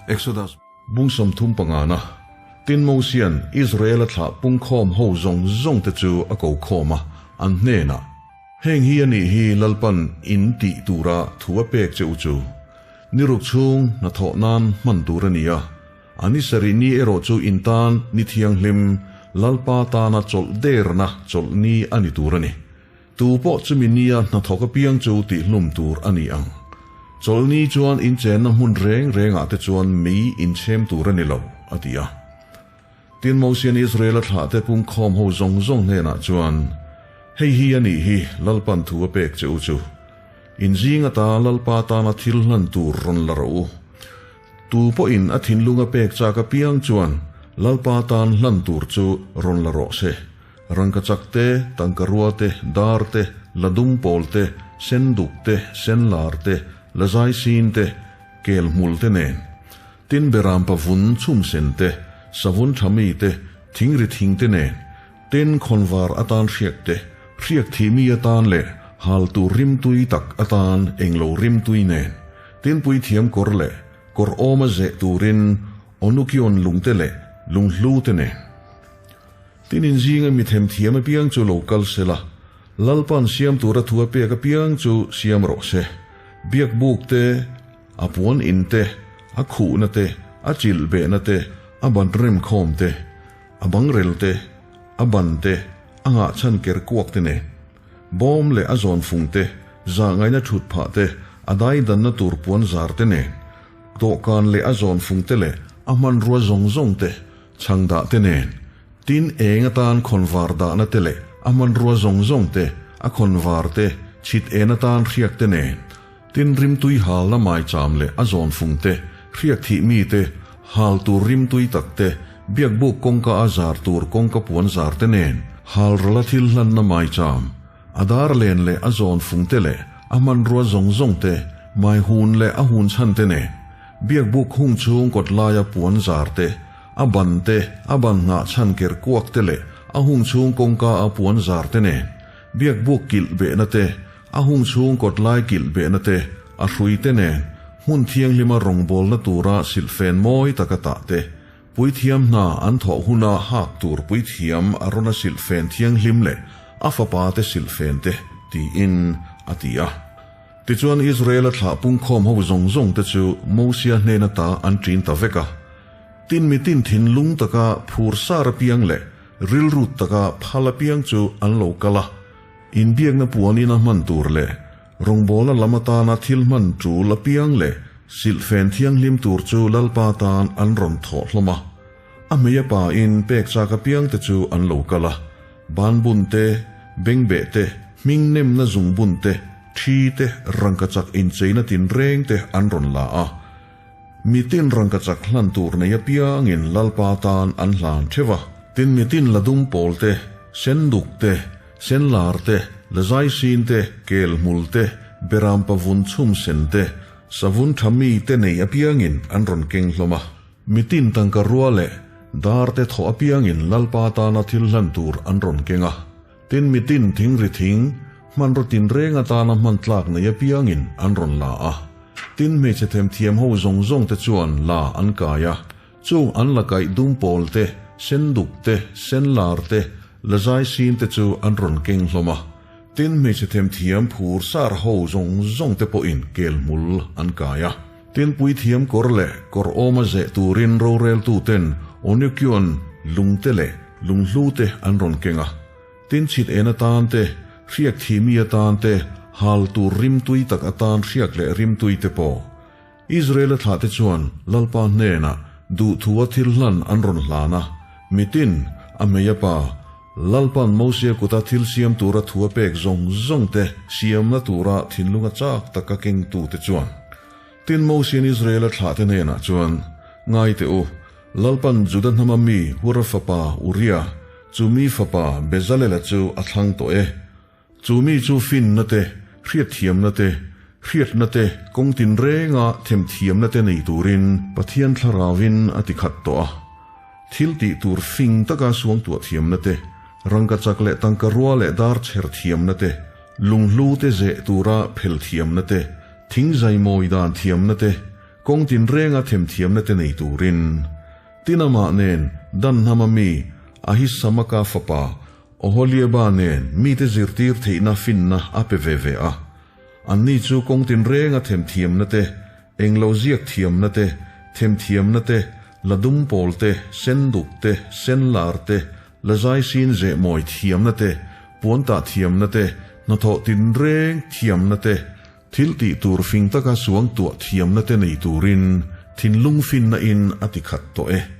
Exodus. Bung 35 na, Tin Mosia'n Israela thlah pungkhawm ho zawng zawng te chu a ko khawm a, an hnenah, Heng hi a nih hi Lalpan in tih tura thu a pek che u chu. Ni ruk chhung hnathawh nan hman tur a ni a, a ni sarih ni erawh chu in tan ni thianghlim Lalpa tana chawlh derna chawlh ni a ni tur a ni. Tu pawh chumi nia hnathawk apiang chu tihhlum tur a ni ang. Chawlhni chuan inchenna hmun reng rengah te chuan mei inchhem tur a ni lo, a ti a. Tin, Mosian Israela thlahte pungkhawm ho zawng zawng hnenah chuan, Hei hi a nih hi Lalpan thu a pek che u chu. In zing ata Lalpa tana thil hlan tur rawn la rawh u. Tu pawhin a thinlung a pek chak apiang chuan Lalpa tan hlan tur chu rawn la rawh se. Rangkachak te, tangkarua te, dar te, la dum pawl te, sen duk te, sen lar te, la zai sin te, kel hmul te nen. Tin beram pa vun chhum sen te, savun tha mi te, thingri thing te nen. Tin khawnvar atan hriak te, hriak thih mi atan leh hal tur rimtui tak atan englo rimtui nen. Tin puithiam kawr leh kawr awma zeh turin onukion lungte leh lunghlu te nen. Tin inzinga mi themthiam apiang chu lo kal se la, Lalpa'n siam tura thu a pek apiang chu siam rawh se. Biakbuk te, a puan in te, a khuhna te, a chilh behna te, a ban rem khawm te, a bangrel te, a ban te, a ngahchhan ker kuak te nen, bawm leh a zawn fung te, zahngaihna thut phah te, a daidanna tur puan zar te nen, dawhkan leh a zawn fung te leh a hmanrua zawng zawng te, Chhang dah te nen, tin eng atan khawnvar dahna te leh a hmanrua zawng zawng te, a khawnvar te, chhit en atan hriak te nen, tin rimtui halna maicham leh a zawnfung te, hriak thih mi te, hal tur rimtui tak te, biakbuk kawngka a zar tur kawngka puan zar te nen, halrala thil hlanna maicham, a dar len leh a zawnfung te leh a hmanrua zawng zawng te, mai hun leh a hun chhan te nen. Biakbuk hung chhung kawt laia puan zar te, a ban te, a ban nghah chhan ker kuak te leh a hung chhung kawngka a puan zar te nen, biakbuk kilh behna te, a hung chhung kawt lai kilh behna te, a hrui te nen, hmun thianghlima rawngbawlna tura silhfen mawi taka tah te, puithiam hna an thawh huna hak tur puithiam a rawn a silhfen thianghlim leh a fapa te silhfen te, tiin a ti a. Tichuan Israela thlah pungkhawm ho zawng zawng te chu Mosia hnen ata an ṭin ta vek a. Tin mi tin thinlung taka phur sar apiang leh rilrut taka phal apiang chu an lo kal a. Inbiakna puanin a hman tur leh rawngbawlna lam atana thil hman ṭul apiang leh silhfen thianghlim tur chu Lalpa tan an rawn thawh hlawm a. A hmei a pa in pek chak apiang te chu an lo kal a. Banbun te, bengbeh te, hming nemna zungbun te, thi te, rangkachak incheina tinreng te an rawn la a. Mitin rangkachak hlan tur nei apiangin Lalpa tan an hlan theuh a. Tin mitin la dum pawl te, senduk te, senlar te, lazaisin te, kelhmul te, berampa vun chhum sen te, savun tha mi te nei apiangin an rawn keng hlawm a. Mitin tangka rua leh dar te thawh apiangin Lalpa tana thil hlan tur an rawn keng a. Tin mitin thingri thing, hmanraw tinreng atana hman tlak nei apiangin an rawn la a. Tin hmeichhe themthiam ho zawng zawng te chuan la an kai a, chung an la kaih dum pawl te, senduk te, senlar te, lazai sin te chu an rawn keng hlawm a. Tin hmeichhe themthiam phur sar ho zawng zawng te pawhin kelhmul an kai a. Tin puithiam kawr leh kawr awma zeh turin roreltuten Onikion lungte leh lunghlute an rawn keng a. Tin chhit en atan te, hriak thihmi atan te, hal tur rimtui tak atan hriak leh rimtui te pawh. Israela thlahte chuan Lalpa hnenah duhthua thil hlan an rawn hlan a, mitin, a hmei a pa, Lalpa'n Mosia kuta thil siam tura thu a pek zawng zawng te siamna tura thinlunga chak taka kengtute chuan. Tin, Mosia'n Israela thlahte hnenah chuan, Ngai teh u, Lalpa'n Juda hnama mi Hura fapa Uria, chu mi fapa Bezalela chu a thlang tawh e. Chu mi chu finna te, hriatthiamna te, hriatna te, kawng tinrenga themthiamna te nei turin Pathian Thlarauvin a ti khat tawh a. Thil tih tur fing taka suangtuah thiamna te, rangkachak leh tangka rua leh dar chher thiamna te, lunghlu te zeh tura phel thiamna te, thingzai mawi dan thiamna te, Kawng tinrenga themthiamna te nei turin. Tin amah nen Dan hnama mi Ahisamaka fapa Oholiaba nen mite zirtir theihna finna a pe ve ve a. Anni chu kawng tinrenga themthiamna te, englo ziak thiamna te, themthiamna te, la dum pawl te, sen duk te, sen lar te, la zai sin zeh mawi thiamna te, puan tah thiamna te, hnathawh tinreng thiamna te, Thil tih tur fing taka suang tuah thiamna te nei turin thinlung finna in a ti khat tawh e.